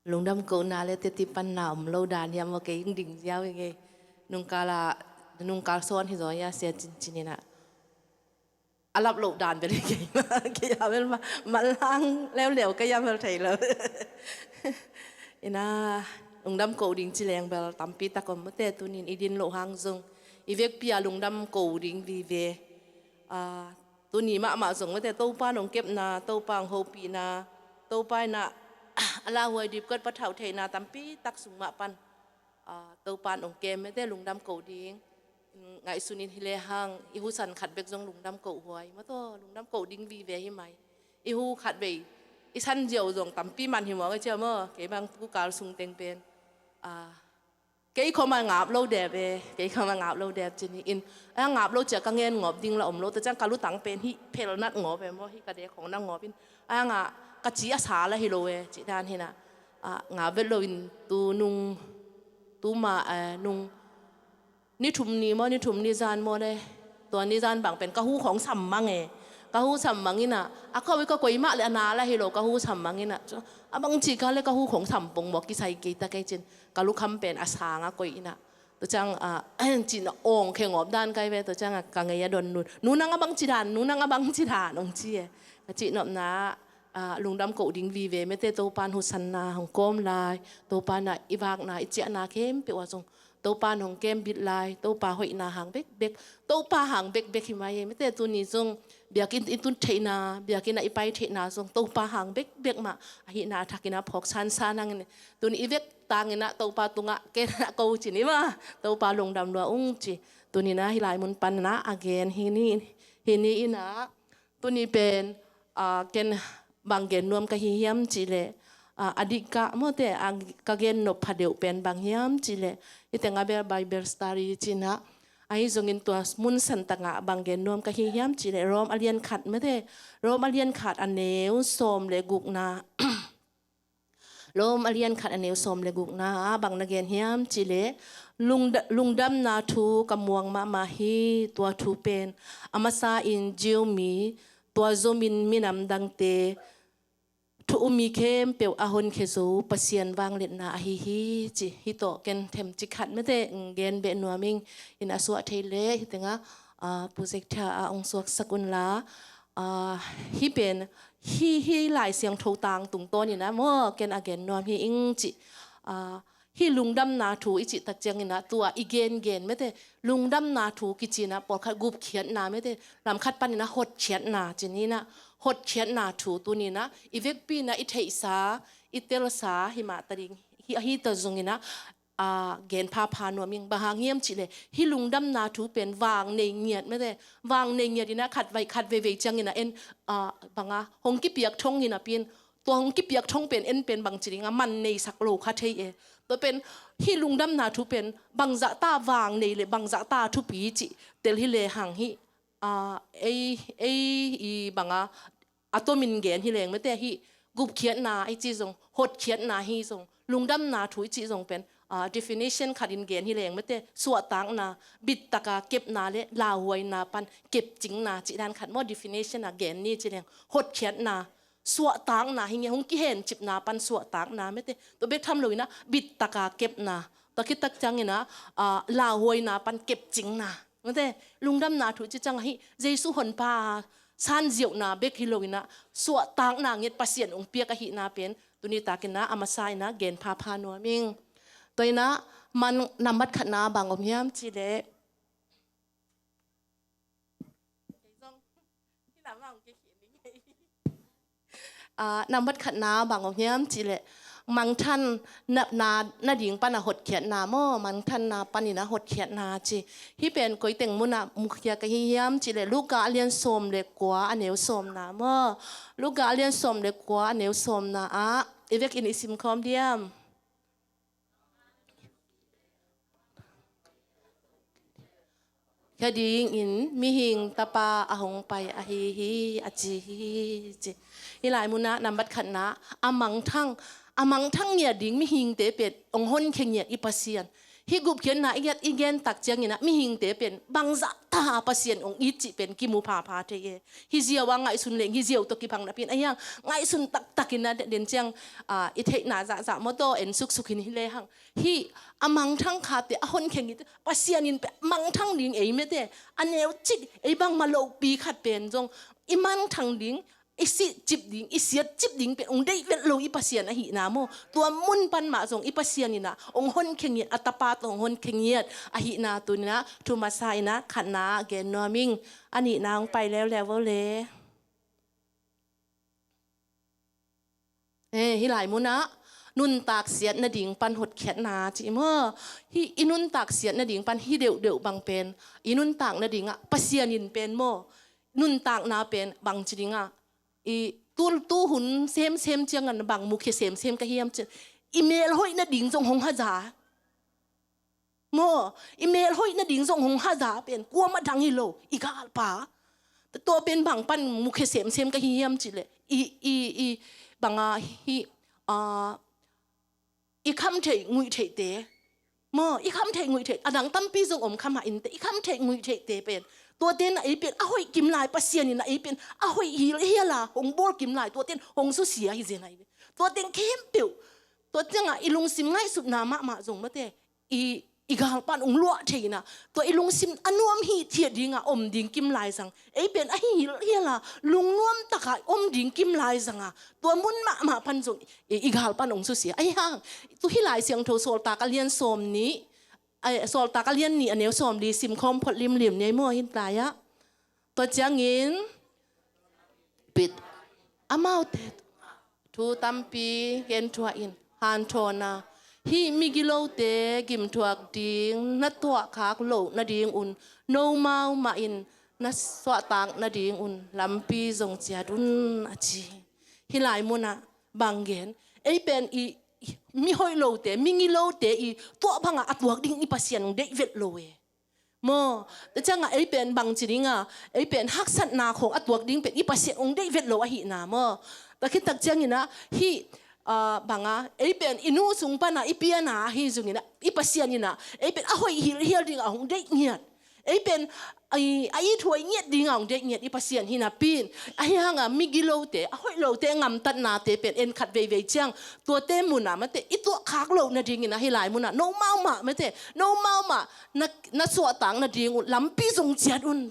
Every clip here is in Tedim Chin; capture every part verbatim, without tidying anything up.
Lungdam kohna le teti panna om lo dan hiam maw, kei ing ding ziau ing ei. Nungkala, nungkal sawn hi zaw ia sia cincin inah a lap loh dan bel hi kei ma, kei a bel ma, manlang leuleu kei a bel thei lo. Ina, lungdam koh ding ci leng bel tampi tak om mate, tunin i din loh hang zong i vekpi a lungdam koh ding vive. Ah, tuni mahmah zong mate, Topa nong kepna, Topa hong hopihna, Topa ina a lauhuai dipkot pathauh theihna tampi tak sung mah pan, ah, Topa nong kem mate, lungdam koh ding. Ngaihsunin hi lehang i husan khat bek zong lungdam koh huai mataw, lungdam koh ding vive hi mai. I hu khat vei i san ziau zong tampi man hi maw, ka cia maw, kei bang tukal sung teng pen, ah, kei khoma ngap lo dep e, kei khoma ngap lo dep cini in. A ngap lo cia ka ngen ngawp ding la om lo, tua ciang ka lutang pen hih phel nat ngawp e maw, hih ka dek khong nat ngawp in. A nga ka ci a sa la hi lo e, ci dan hinah. Ah, ngap vet lo in tu nung, tu ma, eh, nung ni thum ni maw, ni thum ni zan maw le. Tua ni zan bang pen ka hu khong sam mang e. Ka hu sam mang inah, a kawih ka koi mah le a na la hi lo, ka hu sam mang inah. A bang ci ka le ka hu khong sam pong maw, kisai kei ta kei cin. Ka lukham pen a sang a koih inah. Tua ciang, ah, cin a awng khe ngawp dan kai ve, tua ciang a ka ngei a don nun. Nu nang a bang ci dan, nu nang a bang ci dan, ong ci e. Ka cihnopna, ah, lungdam koh ding vive mate, Topan husanna hong kawm lai, Topa na i vakna, i ciahna khempeuh ah zong Topa nong kembit lai, Topa hoihna hang bekbek, Topa hang bekbek hi mai e mate, tuni zong biakinn i tun theihna, biakinn ah i pai theihna zong Topa hang bekbek mah ahihna a thakin a phawk sansan hangin, tuni i vek tangin ah Topa tungah ken a ko cin i mah, Topa lungdam lua ung ci. Tuni na hih lai mun pan na a gen hi ni, hi ni inah, tuni pen, ah, ken bang gen nuam ka hi hiam cih leh, ah, a dikkah mawte, ah, ka gen nop phadeuh pen bang hiam cih leh, hih tengah bel Bible study cinah, ahi zongin tua mun santangah bang gen nuam ka hi hiam cih leh, Rom a lian khat mawte, Rom a lian khat a neu sawm le gukna, Rom a lian khat a neu sawm le gukna ah bang na gen hiam cih leh, lungda-, lungdamna thu ka muang mahmah hi, tua thu pen a masa in Jew mi, tua zomin minam dangte, thu um mi khempeuh a honkhia zo Pasian vangliatna ahi hi ci. Hih tawh ken themcik khat mate gen beh nuam ing. In a suah thei leh hih tengah, ah, projector ah ong suaksak unla, ah, hih pen, hih, hih Lai Siangtho tangtung tawnin ah maw, ken a gen nuam hi ing ci. Ah, hih lungdamna thu i cih tak ciangin ah tua i gengen mate, lungdamna thu kici-in ah pawlkhat gupkhiatna mate, lamkhat panin ah hotkhiatna cih ni-in ah, hotkhiatna thu tuni-in ah i vekpi-in ah i theihsa, i telsa hi mah ta ding hi, ahi ta zongin ah, a, gen phapha nuam ing. Bang hang hiam cih leh hih lungdamna thu pen vang nei ngiat mate, vang nei ngiat in ah khat vai, khat veivei ciangin ah en, a, bang a hong kipiak thong hi napi-in, tua hong kipiak thong pen en pen bangci ding a man neisak lo kha thei e. Tua pen hih lungdamna thu pen bangzahta vang nei le bangzahta thupi cih tel hi lehang hih, a, ei, ei i bang a, a tomin gen hi leng mate, hih gupkhiatna i ci zong, hotkhiatna hi zong, lungdamna thu i ci zong pen, a, definition khatin gen hi leng mate, suahtakna, bittaka kepna le lauhuaina pan kepcingna cih dan khat maw, definition a gen ni ci leng, hotkhiatna, suahtakna hi nge, hong kihencipna pan suahtakna mate. Tua bek tham loin ah bittaka kepna, tua khit tak ciangin ah, a, lauhuaina pan kepcingna mate. Lungdamna thu ci ciang ahi, Jesu honpa sanziauhna bek hi loin ah suahtakna nget Pasian hong piak ahihna pen tuni takin ah a masa in ah gen phapha nuam ing. Tua in ah man nambat khatna bang om hiam cih leh, a, nambat khatna bang om hiam cih leh, mangthan na, na, nading pan a hotkhiatna maw, mangthanna panin a hotkhiatna ci. Hih pen koi teng mun ah mukhia ka hi hiam cih leh, Luka a lian sawm le kua a neu sawmna maw. Luka a lian sawm le kua a neu sawmna ah i vekin i simkhawm diam? Khia dingin mihing tapa a hong pai ahi hi, a ci hi, ci. Hih lai mun ah nambat khatna, a mangthang, a mangthang ngiat ding mihingte pen hong honkhia ngiat i Pasian. Hih gupkhiatna i gen, i gen tak ciangin ah mihingte pen bangzah ta Pasian hong it cih pen kimu phapha thei e. Hih ziau ah ngaihsun leng hih ziau tawh kibang napi in, ahi hang ngaihsun taktak in ah den ciang, ah, i theihna zahzah maw, tawh en suksuk in hi lehang, hih a mangthang khate, a honkhia ngit, Pasian in pen mangthang ding ei mete, a neu cik ei bangmah lohpi khat pen zong i mangthang ding, i sih cip ding, i siat cip ding pen hong deih vet lo i Pasian ahihna maw. Tua mun pan mah zong i Pasian in ah hong honkhia ngit, a Tapa tawh hong honkhia ngit ahihna tuni in ah thu masa in ah khatna ah gen nuam ing. A nihna hong pai leuleu vo le. Eh, hih lai mun ah nuntak siat nading pan hotkhiatna ci maw. Hih i nuntak siat nading pan hih deuhdeuh bang pen, i nuntak nading ah Pasian in pen maw, nuntakna pen bangci ding ah, i tu, tu hun semsem ciangin bang mukhia semsem ka hiam ci, i melhoih nading zong hong haza maw, i melhoih nading zong hong haza pen kuamah dang hi lo, i galpa. Tua pen bang pan mukhia semsem ka hi hiam cih leh, i, i, i, banga hih, ah, i khamtheih nguihtheihte maw, i khamtheih nguihtheih, a dang tampi zong om kha mah inteh, i khamtheih nguihtheihte pen, tuate in ah ei pen a hoih kim lai, Pasian in ah ei pen a hoih hilhial a hong bawl kim lai, tuate in hong susia hi zen ahi ve. Tuate in khempeuh, tua ciangah i lungsim ngaihsutna mahmah zong mate, i, i galpan hong luah thei in ah, tua i lungsim a nuam hithiat dingah om ding kim lai zang, ei pen a hilhial a lungnuam takah om ding kim lai zangah, tua mun mahmah pan zong i, i galpan hong susia. Ahi hang, tu hih Lai Siangtho Sawltak a lian sawm nih, ai, Sawltak a lian nih a neu sawm li simkhawm phot limlim ni ei maw, hih lai ah. Tua ciangin, Pit, amaute thu tampi gen thuah in, hanthawn a, hih migilote gimthuak ding na tuahkhak loh nadingun, nomau mah in na suahtak nadingun lampi zong ciat un, a ci. Hih lai munah bang gen, ei pen i, i mihoih lote, mingilote i tuah bangah a tuak ding i Pasian hong deih vet lo e. Maw, tua ciangah ei pen bangci dingah, ei pen haksatna khawng a tuak ding pen i Pasian hong deih vet lo ahihna maw. Tua khit tak cianginah hih, ah, bangah ei pen i nu sung panah i piana ahi zunginah i Pasian inah ei pen a hoih hilhial dingah hong deih ngiat. Ei pen a, a ithuai ngiat dingah hong deih ngiat i Pasian hi napi in, ahi hangah migilote, a hoih lote ngamtatnate pen en khat veivei ciang, tuate munah mate i tuahkhak loh nadingin ahi lai munah nomau mah mate, nomau mah na, na suahtak nading un lampi zong ciat un.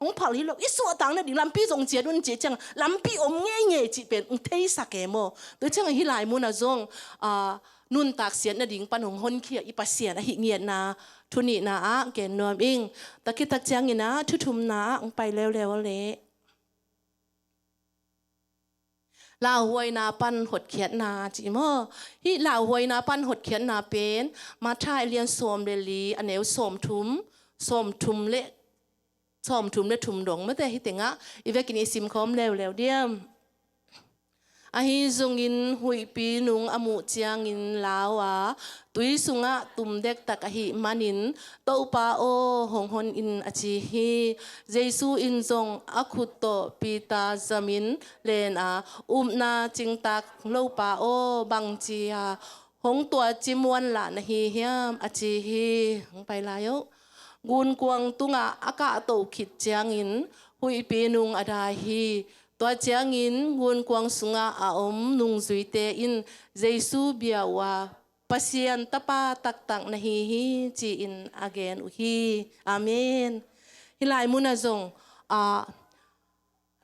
Hong phal hi lo, i suahtak nading lampi zong ciat un cih ciang lampi om ngeingei cih pen hong theisak e maw. Tua ciang ahi lai munah zong, ah, nuntak siat nading pan hong honkhia i Pasian ahi ngiatna thu nihna ah gen nuam ing. Tua khit tak cianginah thu thumna ah hong pai leuleu leh. Lauhuaina pan hotkhiatna cih maw. Hih lauhuaina pan hotkhiatna pen Matthai a lian sawm le li a neu sawm thum, sawm thum le, sawm thum le thum dong mate hi tengah i vekin i simkhawm leuleu diam. Ahi zongin huihpi nung a muh ciangin lau a, tui sungah tum dektak ahih manin, Topa aw, hong hon in, a ci hi. Jesu in zong a khut tawh Peter zamin len a, upna cingtak lopa aw, bangci a hong tuaci muanlah na hi hiam, a ci hi. Hong pai lai oh. Gunkuang tungah a kahto khit ciangin huihpi nung a dai hi. Tua ciangin gunkuang sungah a om nungzuite in Jesu bia uh a, Pasian Tapa taktak na hi hi, ci-in a gen uh hi. Amen. Hih lai munah zong, ah,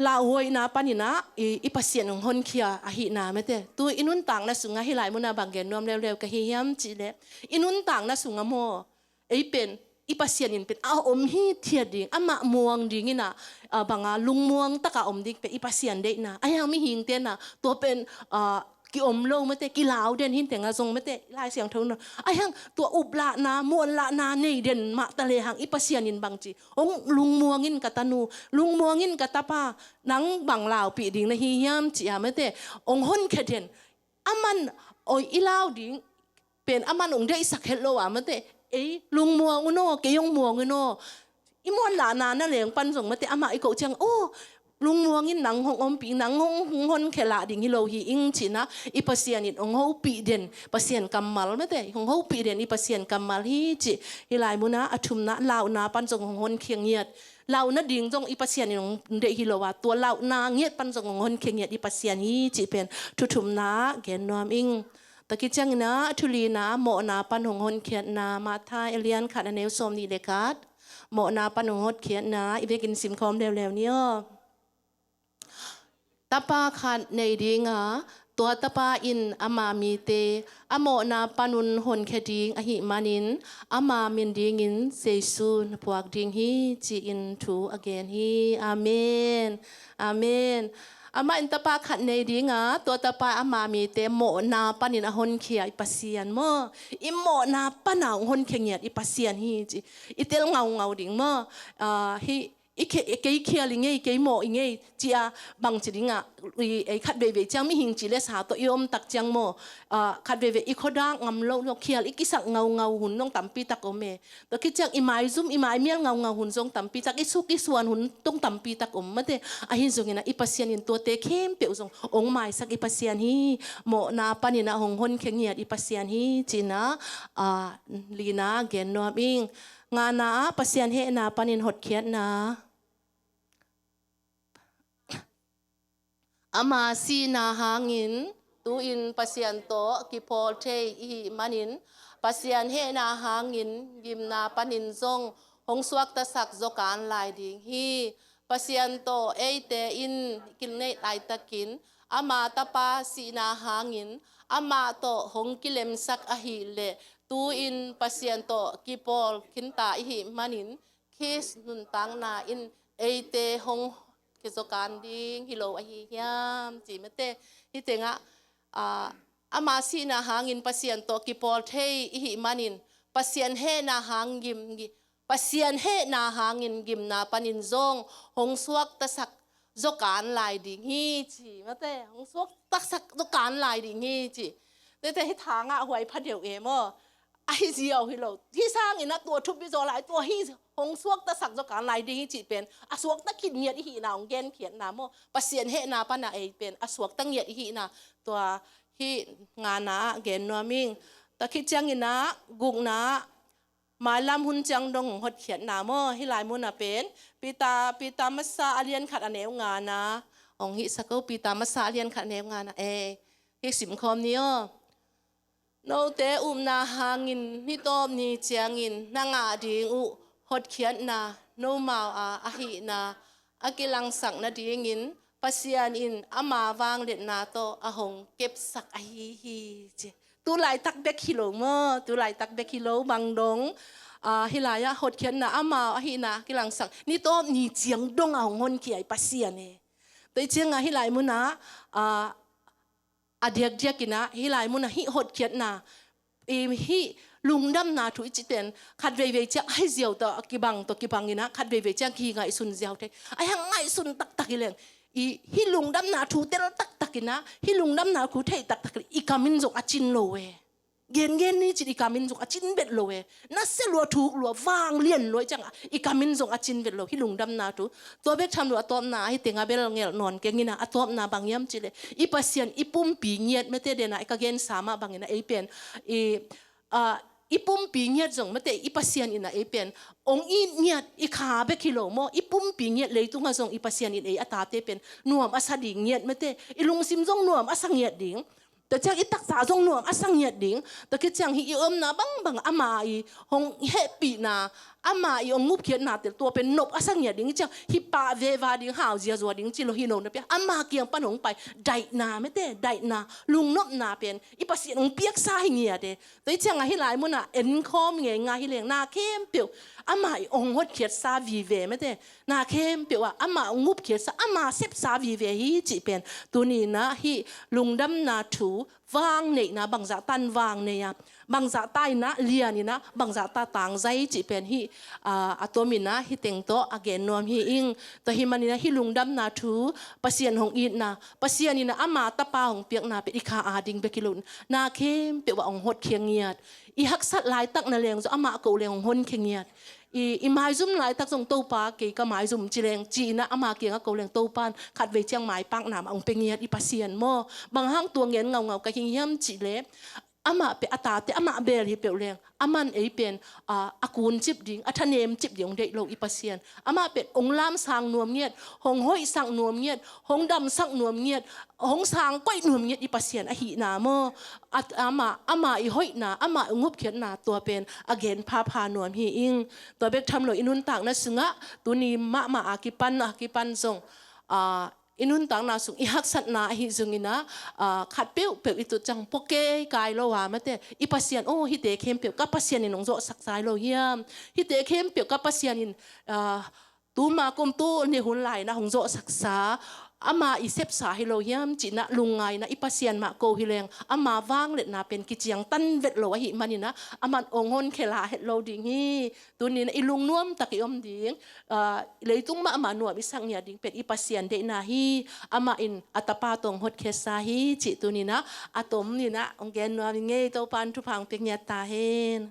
lauhuaina paninah i, i Pasian hong honkhia ahihna mate. Tu i nuntakna sungah hih lai munah bang gen nuam leuleu ka hi hiam cihleh, i nuntakna sungah maw, ei pen i Pasian in pen a om hithiat ding, amah muang dinginah, ah, banga lungmuang takah om ding pen i Pasian deihna. Ahi hang mihingte nah tua pen, ah, kiom lo mate, kilau den hi tengah zong mate, Lai Siangtho na. Ahi hang tua uplahna, muanlahna nei den mah ta lehang i Pasian in bangci, hong lungmuang in ka tanu, lungmuang in ka tapa, nang bang laupih ding na hi hiam ci-a mate, hong honkhia den. Aman, oi, i lau ding pen aman hong deihsak het lo a mate, ei lungmuang un aw, kei hong muang un aw. I muanlahna na leng pan zong mate, amah i koh ciang, aw, lungmuang in nang hong ompih, nang hong, hong honkhia lah ding hi lo hi ing ci-in ah, i Pasian in hong hopih den Pasian kammal mate, hong hopih den i Pasian kammal hi cih hi lai mun ah. A thumna, launa pan zong hong honkhia ngiat, launa ding zong i Pasian in hong deih hi lo a, tua launa ngiat pan zong hong honkhia ngiat i Pasian hi cih pen thu thumna gen nuam ing. Tua khit ciangin ah thu lina, mawhna pan hong honkhiatna, Matthai a lian khat a neu sawmnih le khat. Mawhna pan hong hotkhiatna, i vekin simkhawm leuleu ni aw. Tapa khat nei ding a, tua tapa in ama mite a mawhna panun honkhia ding ahih manin, ama min dingin Jesu na phuak ding hi, ci-in thu a gen hi. Amen. Amen. Amah in tapa khat nei ding a, tua tapa ama mite mawhna panin a honkhia i Pasian maw? I mawhna pana hong honkhia ngiat i Pasian hi ci. I tel ngaungau ding maw? Ah, hi, i khe-, i kei khial i ngei, kei mawh i ngei, ci-a bangci ding ah, i, ei khat veivei ciang mihing ci le sa tawh i om tak ciang maw? Ah, khat veivei i khuadak ngam loh, loh khial i kisak ngaungau hun dong tampi tak om e. Tua khit ciang i maizum, i maimial ngaungau hun zong tampi tak, i suk i suan hun dong tampi tak om mate. Ahi zongin ah i Pasian in tuate khempeuh zong hong maisak i Pasian hi. Mawhna panin ah hong honkhia ngiat i Pasian hi ci-in ah, ah, lina gen nuam ing. Ngana ah Pasian hehna panin hotkhiatna. Ama sihna hangin tu-in Pasian tawh kipawl thei i hih manin, Pasian hehna hangin gimna panin zong hong suaktasak zawkan lai ding hi. Pasian tawh eite in kilneih laitakin ama tapa sihna hangin amah tawh hong kilemsak ahih leh, tu-in Pasian tawh kipawl khinta i hih manin, Khrist nuntakna in eite hong kizaw kan ding hi lo ahi hiam, ci mate. Hih tengah, ah, ama sihna hangin Pasian tawh kipawl thei i hih manin, Pasian hehna hang gim, gi-, Pasian hehna hangin gimna panin zong hong suaktasak zaw kan lai ding hi, ci mate. Hong suaktasak zaw kan lai ding hi, ci. Tete hih thangah huai pha deuh e maw? Ahi ziau hi lo. Hih sangin ah tua thupi zaw lai, tua hih hong suaktasak zaw kan lai ding hi cih pen a suakta khit ngiat i hihna hong genkhiatna maw? Pasian hehna pana ei pen a suakta ngiat i hihna, tua hih ngana ah gen nuam ing. Tua khit ciangin ah gukna ah mailam hun ciang dong hong hotkhiatna maw? Hih lai mun ah pen Peter, Peter masa a lian khat a neu ngana. Hong hih sa ko, Peter masa a lian khat a neu ngana. Eh, hih simkhawm ni aw. Note upna hangin ni tawp ni ciangin na ngah ding uh hotkhiatna, nomau a ahihna a kilangsak nadingin Pasian in ama vangliatna tawh a hong kepsak ahi hi, ci. Tu laitak bek hi lo maw? Tu laitak bek hi lo, bang dong, ah, hih lai-ah hotkhiatna, amau ahihna kilangsak, ni tawp ni ciang dong a hong honkhia i Pasian e. Tua ciangah hih lai munah, ah, a diakdiakin ah, hih lai munah hih hotkhiatna, i, hih lungdamna thu i cih pen khat veivei ciang ahi ziau tawh a kibang, tawh kibangin ah, khat veivei ciang kingaihsun ziau thei. Ahi hang ngaihsun taktak hi leng, i, hih lungdamna thu tel taktakin ah, hih lungdamna thu theih taktakin i kamin zong a cin lo e. Gengen ni cin i kamin zong a cin bet lo e. Nasia lua, thuk lua, vanglian lua i ciangah i kamin zong a cin bet lo, hih lungdamna thu. Tua bek tham lo, a tawpna ah hih tengah bel ngelh nawn keng in ah, a tawpna bang hiam cih leh, i Pasian i pumpi ngiat, mate, den ah i ka gensa mah bangin ah ei pen, i, ah, i pumpi ngiat zong, mate, i Pasian in ah ei pen hong it ngiat, i kha bek hi lo maw? I pumpi ngiat leitungah zong i Pasian in ei a tate pen nuam a sa ding ngiat, mate, i lungsim zong nuam a sa ngiat ding. Tua ciang i taksa zong nuam a sa ngiat ding. Tua khit ciang hih i omna bangbang ama i hong hehpihna, ama i hong ngupkhiatna tel, tua pen nop a sa ngiat ding. Ciang hih pah veva ding, hau ziazua ding ci lo hi lo napi-in, ama kiang pan hong pai daihna, mate, daihna, lungnopna pen i Pasian hong piaksa hi ngiat e. Tua ciangah hih lai munah enkhawm ngeingai hi leng, na khempeuh ama i hong hotkhiatsa vive, mate, na khempeuh ah ama hong ngupkhiatsa, ama sepsa vive hi cih pen tuni-in ah hih lungdamna thu vangneihna, bangzahta in vangnei a, bangzahta in ah lian in ah, bangzahta tangzai cih pen hih, ah, a tomin ah hih teng tawh a gen nuam hi ing. Tua hih manin ah hih lungdamna thu, Pasian hong itna, Pasian in ah ama tapa hong piakna pen i kha ading bek hi lo, na khempeuh ah hong hotkhia ngiat. I haksat laitak na leng zong amah ko leng hong honkhia ngiat. i, i maizum laitak zong Topa kei ka maizum ci leng, ci-in ah ama kiangah ko leng Topa in khatvei ciang maipakna mah hong pia ngiat i Pasian maw. Bang hang tua ngen ngaungau ka hi hiam cih leh, amah pen a tate amah bel hi peuh leng, aman ei pen, a, a kuncip ding, a thanemcip ding hong deih lo i Pasian. Amah pen hong lamsang nuam ngiat, hong hoihsak nuam ngiat, hong damsak nuam ngiat, hong sangkoih nuam ngiat i Pasian ahihna maw. At, ama, ama i hoihna, ama i ngupkhiatna tua pen a gen phapha nuam hi ing. Tua bek tham lo i nuntakna sungah, tuni mahmah a kipan, a kipan zong, a, i nuntakna sung i haksatna ahi zongin ah, a, khat peuhpeuh i tut ciang pua kei kai lo a mate, i Pasian, oh, hihte khempeuh ka Pasian in hong zawhsak sa hi lo hiam? Hihte khempeuh ka Pasian in, a, tuma kum tuni hun lai-in ah hong zawhsaksa, ama i sepsa hi lo hiam cih in ah lungngai-in ah i Pasian mah ko hi leng, ama vangliatna pen kiciangtan vet lo ahih manin ah, aman hong honkhia het lo ding hi. Tuni-in ah i lungnuam tak i om ding, a, leitung mahmah nuam i sak ngiat ding pen i Pasian deihna hi. Amah in a tapa tawh hong hotkhiatsa hi cih tuni-in ah a tom ni-in ah hong gen nuam ing ei. Topa in thupha hong pia ngiat ta hen.